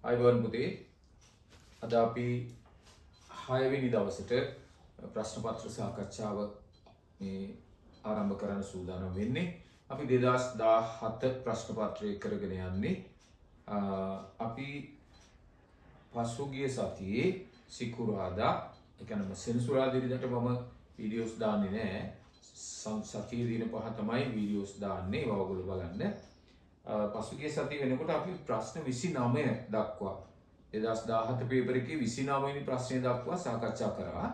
අයිබෝන් පුතේ, අද අපි 6 වෙනි දවසට ප්‍රශ්න පත්‍ර සාකච්ඡාව මේ ආරම්භ කරන්න සූදානම් වෙන්නේ. අපි 2017 ප්‍රශ්න පත්‍රය කරගෙන යන්නේ. අපි පසුගිය සතියේ සිකුරාදා, ඒ කියන්නේ සෙනසුරාදා ඉරිදට මම වීඩියෝස් දාන්නේ නෑ. සතියේ දින පහ තමයි වීඩියෝස් දාන්නේ. ඒවා ඔයගොල්ලෝ බලන්න. පසුගිය සතිය වෙනකොට අපි ප්‍රශ්න 29 දක්වා 2017 පේපර් එකේ 29 වෙනි ප්‍රශ්නය දක්වා සාකච්ඡා කරා.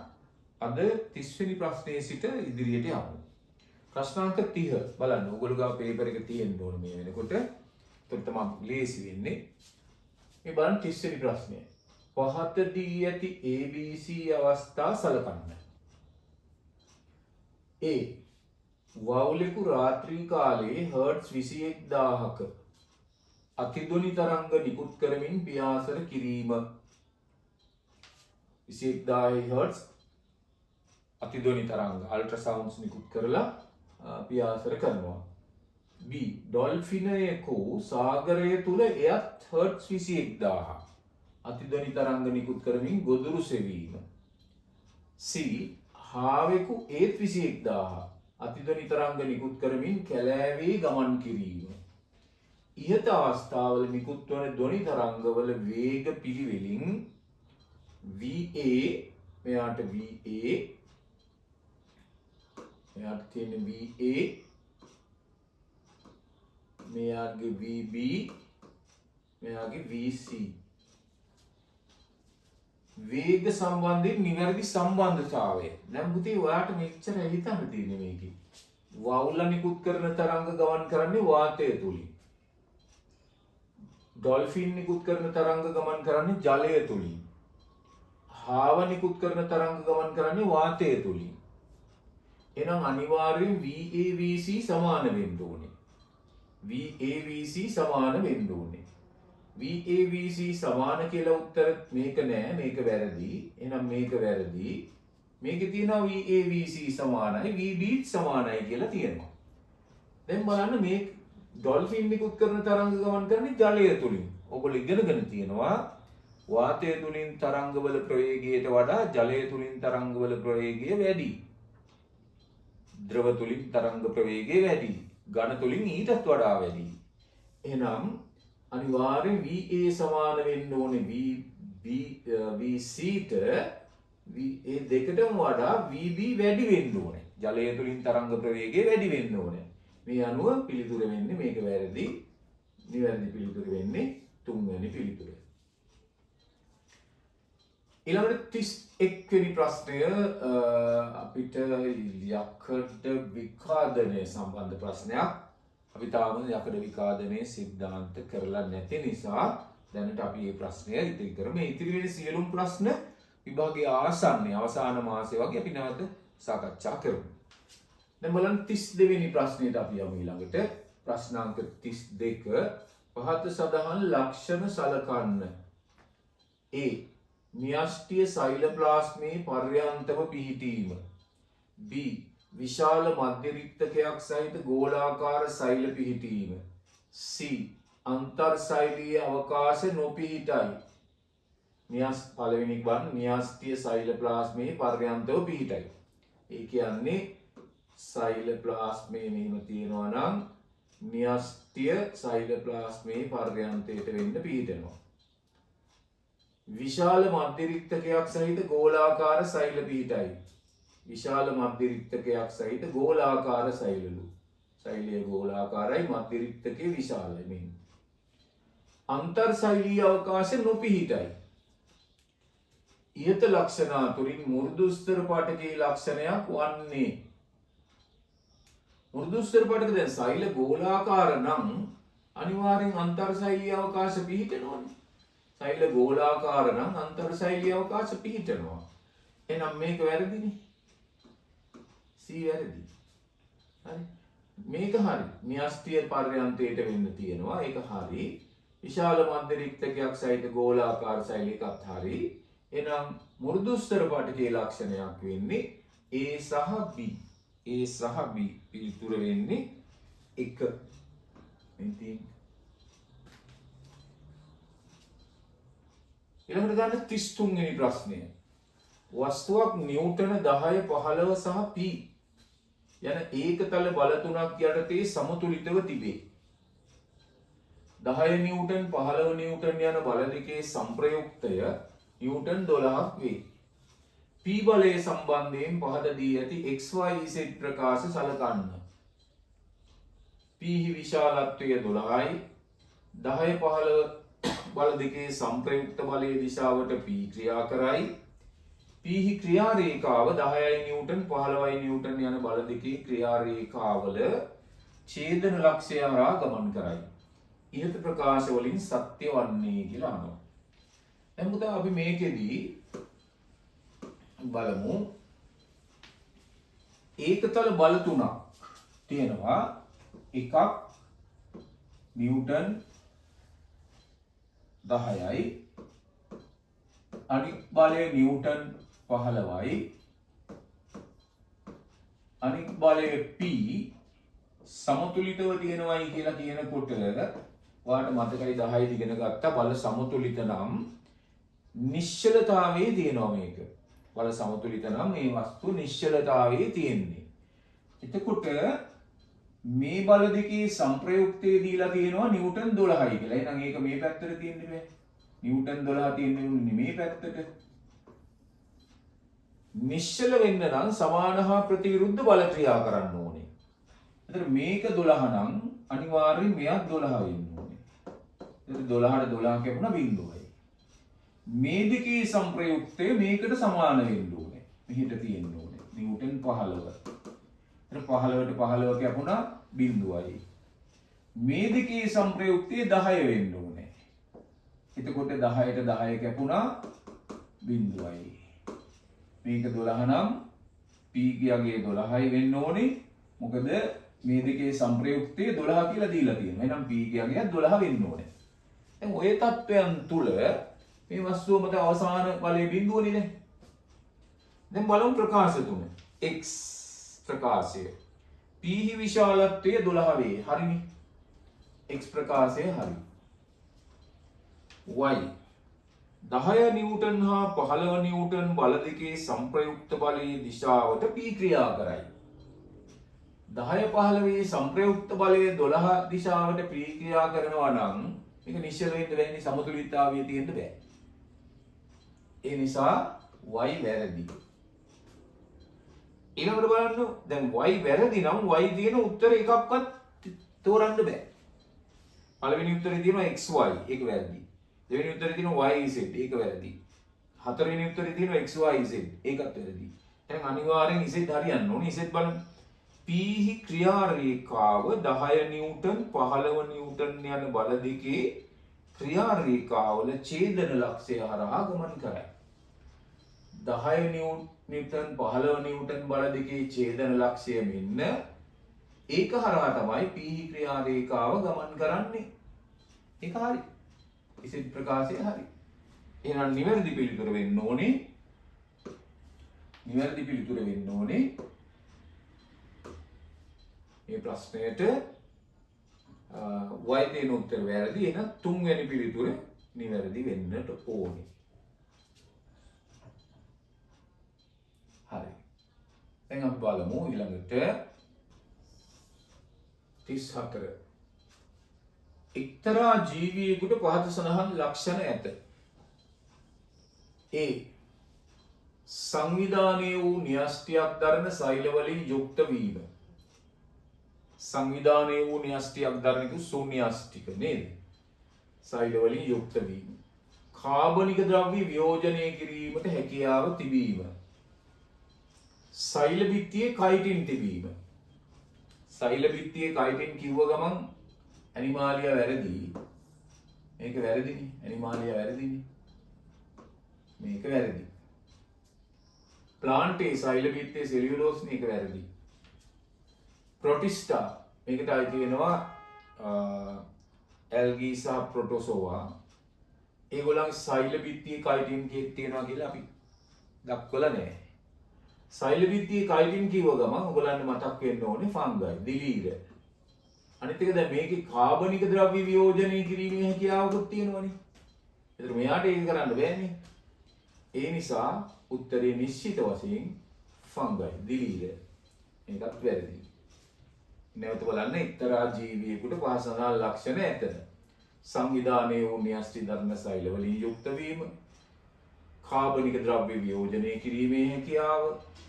අද 30 වෙනි ප්‍රශ්නයේ සිට ඉදිරියට යමු. ප්‍රශ්නාංක 30 බලන්න. ඔයගොල්ලෝ ගාව පේපර් එක තියෙන්න ඕන මේ වෙනකොට. එතකොට තමයි ලේසි වෙන්නේ. මේ බලන්න 30 වෙනි ප්‍රශ්නය. පහත දී ඇති ABC අවස්ථා සලකන්න. A වවුලෙකු රාත්‍රී කාලයේ හර්ට්ස් 21000ක අතිධ්වනි තරංග නිකුත් කරමින් පියාසර කිරීම. 21000 හර්ට්ස් අතිධ්වනි තරංග අල්ට්‍රාසවුන්ඩ්ස් නිකුත් කරලා පියාසර කරනවා. B ඩොල්ෆිනයෙකු සාගරය තුල එයත් හර්ට්ස් 21000 අතිධ්වනි තරංග නිකුත් කරමින් ගොදුරු සෙවීම. C හාවෙකු ඒත් 21000 අතිධ්වනි තරංග නිකුත් කරමින් කැලෑවේ ගමන් කිරීම. ඉහත අවස්ථාවල නිකුත් වන ධ්වනි තරංගවල වේග පිළිවෙලින් VA, මෙයාට VA, මෙයාට තියෙන VA, මෙයාගේ VB, මෙයාගේ VC වේග සම්බන්ධයෙන් නිවැරදි සම්බන්ධතාවය. දැන් පුතේ ඔයාට මෙච්චර හිතන්න තියෙන්නේ මේකේ. වවුල නිකුත් කරන තරංග ගමන් කරන්නේ වාතය තුලින්. ඩොල්ෆින් නිකුත් කරන තරංග ගමන් කරන්නේ ජලය තුලින්. හාව නිකුත් කරන තරංග ගමන් කරන්නේ වාතය තුලින්. එහෙනම් අනිවාර්යෙන් VAVC සමාන වෙන්න ඕනේ. VAVC සමාන වෙන්න ඕනේ. VAVC සමාන කියලා උත්තර මේක නෑ, මේක වැරදි. එහෙනම් මේක වැරදි. මේකේ තියෙනවා VAVC සමානයි VB සමානයි කියලා තියෙනවා. දැන් බලන්න මේ ඩොල්ෆින් නිකුත් කරන තරංග ගමන් කරන්නේ ජලය තුලින්. ඔයගොල්ලෝ ඉගෙනගෙන තියෙනවා වාතය තුලින් තරංගවල ප්‍රවේගයට වඩා ජලය තුලින් තරංගවල ප්‍රවේගය වැඩි. ද්‍රව තුලින් තරංග ප්‍රවේගය වැඩි. ඝන තුලින් ඊටත් වඩා වැඩි. එහෙනම් අනිවාර්යෙන් VA සමාන වෙන්න ඕනේ VB VC ට. ඒ දෙකටම වඩා VB වැඩි වෙන්න ඕනේ. ජලය තුලින් තරංග ප්‍රවේගය වැඩි වෙන්න ඕනේ. මේ අනුව පිළිතුර වෙන්නේ මේක වැරදි. නිවැරදි පිළිතුර වෙන්නේ තුන්වැනි පිළිතුර. ඊළඟට 31 වෙනි ප්‍රශ්නය අපිට යකඩ විඛාදනය සම්බන්ධ ප්‍රශ්නයක්. අපි තාම යකඩ විඛාදනයේ සිද්ධාන්ත කරලා නැති නිසා දැනට අපි මේ ප්‍රශ්නය ඉදිරි කරමු. මේ ඉතිරි වෙන සියලුම ප්‍රශ්න විභාගයේ ආසන්නයේ අවසාන මාසයේ වගේ අපි නැවත සාකච්ඡා කරමු. දැන් බලන්න 32 වෙනි ප්‍රශ්නයට අපි යමු ඊළඟට. ප්‍රශ්නාංක 32 පහත සඳහන් ලක්ෂණ සලකන්න. A න්‍යෂ්ටිය සෛල ප්ලාස්මේ පර්යන්තව පිහිටීම. B විශාල මධ්‍ය රික්තකයක් සහිත ගෝලාකාර සෛල පිහිටීම. C අන්තර් සෛලීය අවකාශ නොපිහිටයි. පළවෙනි එක බලන්න, න්‍යෂ්ටිය සෛල ප්ලාස්මේ පර්යන්තව පිහිටයි. ඒ කියන්නේ සෛල ප්ලාස්මේ මෙහෙම තියෙනවා නම් න්‍යෂ්ටිය සෛල ප්ලාස්මේ පර්යන්තයට වෙන්න පිහිටනවා. විශාල මධ්‍ය රික්තකයක් සහිත ගෝලාකාර සෛල පිහිටයි. විශාල මධ්‍ය රික්තකයක් සහිත ගෝලාකාර සෛලලු. සෛලය ගෝලාකාරයි, මධ්‍ය රික්තකය විශාලයි. මෙහෙම. අන්තර් සෛලීය අවකාශ නොපිහිටයි. ඉහත ලක්ෂණ අතුරින් මෘදුස්තර පටකයේ ලක්ෂණයක් වන්නේ. මෘදුස්තර පටක දැන් සෛල ගෝලාකාර නම් අනිවාර්යෙන් අන්තර් සෛලීය අවකාශ පිහිටනවනේ. සෛල ගෝලාකාර නම් අන්තර් සෛලීය අවකාශ පිහිටනවා. එහෙනම් මේක වැරදිනේ. C වැරදි. හරි. මේක හරි. න්‍යෂ්ටිය පර්යන්තයට වෙන්න තියෙනවා. ඒක හරි. විශාල මධ්‍ය රික්තකයක් සහිත ගෝලාකාර සෛල එකත් හරි. එහෙනම් මෘදුස්තර පටකයේ ලක්ෂණයක් වෙන්නේ A සහ B. A සහ B පිළිතුර වෙන්නේ 1. මේ තියෙන්නේ. ඊළඟට ගන්න 33 වෙනි ප්‍රශ්නය. වස්තුවක් නිව්ටන 10 15 සහ P යන ඒකතල බල තුනක් යටතේ සමතුලිතව තිබේ. 10 නිව්ටන් 15 නිව්ටන් යන බල දෙකේ සංප්‍රයුක්තය නිව්ටන් 12ක් වේ. P බලය සම්බන්ධයෙන් පහත දී ඇති XYZ ප්‍රකාශ සලකන්න. P හි විශාලත්වය 12යි. 10 15 බල දෙකේ සංප්‍රයුක්ත බලයේ දිශාවට P ක්‍රියා කරයි. P හි ක්‍රියා රේඛාව 10යි නිව්ටන් 15යි නිව්ටන් යන බල දෙකේ ක්‍රියා රේඛාවල ඡේදන ලක්ෂ්‍ය හරහා ගමන් කරයි. ඉහත ප්‍රකාශ වලින් සත්‍ය වන්නේ කියලා අහනවා. දැන් පුතා අපි මේකෙදී බලමු ඒකතල බල තුනක් තියෙනවා. එකක් නිව්ටන් 10යි, අනික් බලය නිව්ටන් 15යි, අනික් බලය P සමතුලිතව තියෙනවයි කියලා කියනකොට ඔයාලට මතකයි 10 ඉගෙන ගත්තා බල සමතුලිත නම් නිශ්චලතාවයේ තියෙනවා මේක. බල සමතුලිත නම් මේ වස්තු නිශ්චලතාවයේ තියෙන්නේ. එතකොට මේ බල දෙකේ සංප්‍රයුක්තය දීලා තියෙනවා නිව්ටන් 12යි කියලා. එහෙනම් ඒක මේ පැත්තට තියෙන්න බෑ. නිව්ටන් 12 තියෙන්නේ මේ පැත්තට. නිශ්චල වෙන්න නම් සමාන හා ප්‍රතිවිරුද්ධ බල ක්‍රියා කරන්න ඕනේ. එතකොට මේක 12 නම් අනිවාර්යයෙන් මෙයත් 12 වෙන්න ඕනේ. එතකොට 12ට 12 කැපුණා බිංදුවයි. මේ දෙකේ සංප්‍රයුක්තය මේකට සමාන වෙන්න ඕනේ. මෙහෙට තියෙන්න ඕනේ. නිව්ටන් 15. එතකොට 15ට 15 කැපුණා බිංදුවයි. මේ දෙකේ සංප්‍රයුක්තය 10 වෙන්න ඕනේ. එතකොට 10ට 10 කැපුණා බිංදුවයි. මේක 12 නම් P කියාගේ 12යි වෙන්න ඕනේ. මොකද මේ දෙකේ සංප්‍රයුක්තය 12 කියලා දීලා තියෙනවා. එහෙනම් P කියාගේ 12 වෙන්න ඕනේ. දැන් ඔය තත්වයන් තුල මේ වස්තුව මත අවසාන බලයේ බිඳුවනේ නේ. දැන් බලමු ප්‍රකාශ තුන. X ප්‍රකාශය. P හි විශාලත්වය 12 වේ. හරිනේ. X ප්‍රකාශය හරි. Y 10 Newton හා 15 නිව්ටන් බල දෙකේ සංප්‍රයුක්ත බලයේ දිශාවට P ක්‍රියා කරයි. 10 15 සංප්‍රයුක්ත බලයේ 12 දිශාවට P ක්‍රියා කරනවා නම් මේක නිශ්චල වෙන්න බෑනේ, සමතුලිතතාවය තියෙන්න බෑ. ඒ නිසා Y වැරදි. ඊළඟට බලන්න, දැන් Y වැරදි නම් Y තියෙන උත්තර එකක්වත් තෝරන්න බෑ. පළවෙනි උත්තරේ තියෙනවා XY, ඒක වැරදි. දෙවෙනි උත්තරේ තියෙනවා YZ, ඒක වැරදි. හතරවෙනි උත්තරේ තියෙනවා XYZ, ඒකත් වැරදි. එහෙනම් අනිවාර්යෙන් Z හරියන්න ඕනේ. Z බලන්න. P හි ක්‍රියා රේඛාව 10 නිව්ටන් 15 නිව්ටන් යන බල දෙකේ ක්‍රියා රේඛාවල ඡේදන ලක්ෂ්‍ය හරහා ගමන් කරයි. 10 නිව්ටන් 15 නිව්ටන් බල දෙකේ ඡේදන ලක්ෂ්‍ය මෙන්න ඒක හරහා තමයි P හි ක්‍රියා රේඛාව ගමන් කරන්නේ. ඒක හරි. Z ප්‍රකාශය හරි. එහෙනම් නිවැරදි පිළිතුර වෙන්න ඕනේ. නිවැරදි පිළිතුර වෙන්න ඕනේ මේ ප්‍රශ්නයට y තියෙන උත්තර වැරදි. එහෙනම් තුන්වැනි පිළිතුර නිවැරදි වෙන්නට ඕනේ. හරි. දැන් අපි බලමු ඊළඟට 34. එක්තරා ජීවියෙකුට පහත සඳහන් ලක්ෂණ ඇත. ඒ සංවිධානය වූ න්‍යෂ්ටියක් දරන සෛල වලින් යුක්ත වීම. සංවිධානය වූ න්‍යෂ්ටියක් දරන එක ශූන්‍යෂ්ටික නේද? සෛල වලින් යුක්ත වීම. කාබනික ද්‍රව්‍ය වියෝජනය කිරීමට හැකියාව තිබීම. සෛල බිත්තියේ කයිටින් තිබීම. සෛල බිත්තියේ කයිටින් කිව්ව ගමන් ඇනිමාලියා වැරදි. මේක වැරදිනේ. ඇනිමාලියා වැරදිනේ. මේක වැරදි. ප්ලාන්ටේ සෛල බිත්තියේ සෙලියුලෝස් මේක වැරදි. ප්‍රොටිස්ටා මේකට අයිති වෙනවා ඇල්ගී සහ ප්‍රොටෝසෝවා. ඒගොල්ලන්ගේ සෛල බිත්තියේ කයිටින් කේක් තියෙනවා කියලා අපි දක්වලා නැහැ. සෛල බිත්තියේ කයිටින් කිව්ව ගමන් ඔයගොල්ලන්ට මතක් වෙන්න ඕනේ ෆංගයි, දිලීර. අනිත් එක දැන් මේකේ කාබනික ද්‍රව්‍ය වියෝජනය කිරීමේ හැකියාවකුත් තියෙනවනේ. ඒතර මෙයාට ඒක කරන්න බෑනේ. ඒ නිසා උත්තරේ නිශ්චිත වශයෙන් ෆංගයි, දිලීර. මේකත් වැරදි. නැවත බලන්න, එක්තරා ජීවියෙකුට පහ සඳහන් ලක්ෂණ ඇත. සංවිධානය වූ න්‍යෂ්ටි ධර්ම සෛල වලින් යුක්ත වීම, කාබනික ද්‍රව්‍ය වියෝජනය කිරීමේ හැකියාව,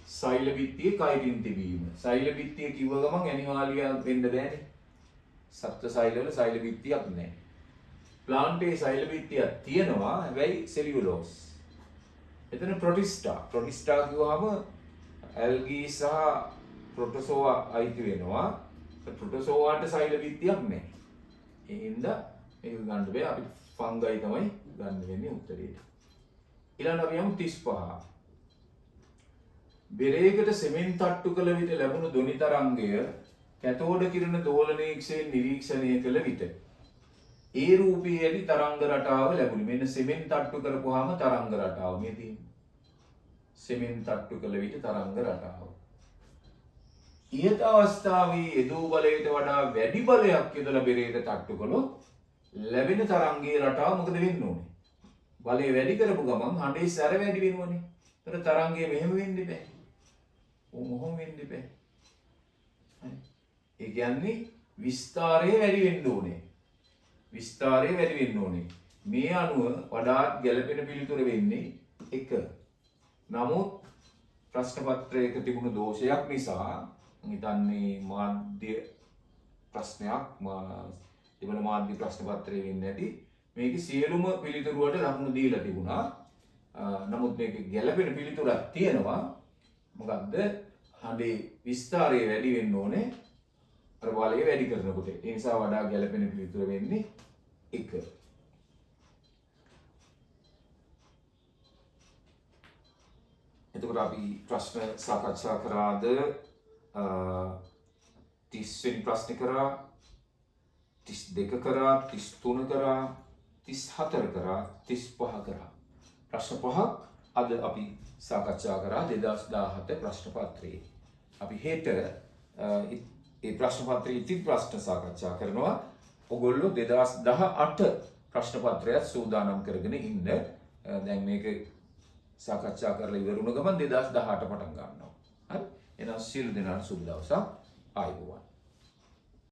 සෛල බිත්තියේ කයිටින් තිබීම. සෛල බිත්තිය කිව්ව ගමන් ඇනිමාලියා වෙන්න බෑනේ. සත්ව සෛල වල සෛල බිත්තියක් නෑ. ප්ලාන්ටේ සෛල බිත්තියක් තියෙනවා, හැබැයි සෙලියුලෝස්. එතන ප්‍රොටිස්ටා. ප්‍රොටිස්ටා කිව්වහම ඇල්ගී සහ ප්‍රොටෝසෝවා අයිති වෙනවා. ප්‍රොටෝසෝවාට සෛල බිත්තියක් නෑ. ඒ හින්දා මේක ගන්න බෑ. අපි ෆංගයි තමයි ගන්න වෙන්නේ උත්තරේට. ඊළඟට අපි යමු 35. බෙරේකට සෙමෙන් තට්ටු කළ විට ලැබුණු ධ්වනි තරංගය කැතෝඩ කිරණ දෝලනයක්සේ නිරීක්ෂණය කළ විට ඒ රූපයේ ඇති තරංග රටාව ලැබුණි. මෙන්න සෙමෙන් තට්ටු කරපුවාම තරංග රටාව මේ තියෙන්නේ. සෙමෙන් තට්ටු කළ විට තරංග රටාව. ඉහත අවස්ථාවේ යෙදූ බලයට වඩා වැඩි බලයක් යොදලා බෙරේට තට්ටු කළොත් ලැබෙන තරංගයේ රටාව මොකද වෙන්න ඕනේ? බලය වැඩි කරපු ගමන් හඬේ සැර වැඩි වෙනවනේ. ඒතර තරංගය මෙහෙම වෙන්න බෑ. ඔහොම වෙන්න බෑ. හරි. ඒ කියන්නේ විස්තාරය වැඩි වෙන්න ඕනේ. විස්තාරය වැඩි වෙන්න ඕනේ. මේ අනුව වඩාත් ගැළපෙන පිළිතුර වෙන්නේ 1. නමුත් ප්‍රශ්න පත්‍රයක තිබුණු දෝෂයක් නිසා මම හිතන්නේ මාධ්‍ය ප්‍රශ්නයක්, තිබුණ මාධ්‍ය ප්‍රශ්න පත්‍රය වෙන්නේ නැති. මේකේ සියලුම පිළිතුරු වලට ලකුණු දීලා තිබුණා. නමුත් මේක ගැළපෙන පිළිතුරක් තියෙනවා. මොකද්ද? හඬේ විස්තාරය වැඩි වෙන්න ඕනේ අර බලය වැඩි කරනකොට. ඒ නිසා වඩා ගැළපෙන පිළිතුර වෙන්නේ 1. එතකොට අපි ප්‍රශ්න සාකච්ඡා කරාද 30 වෙනි ප්‍රශ්නේ කරා, 32 කරා, 33 කරා, 34 කරා, 35 කරා. ප්‍රශ්න පහක් අද අපි සාකච්ඡා කරා 2017 ප්‍රශ්න පත්‍රයේ. අපි හෙට ඒ ප්‍රශ්න පත්‍රයේ ඉතිරි ප්‍රශ්න සාකච්ඡා කරනවා. ඔගොල්ලෝ 2018 ප්‍රශ්න පත්‍රයත් සූදානම් කරගෙන ඉන්න. දැන් මේක සාකච්ඡා කරලා ඉවර වුණ ගමන් 2018 පටන් ගන්නවා. හරි? එහෙනම් සියලු දෙනාට සුබ දවසක්. ආයුබෝවන්.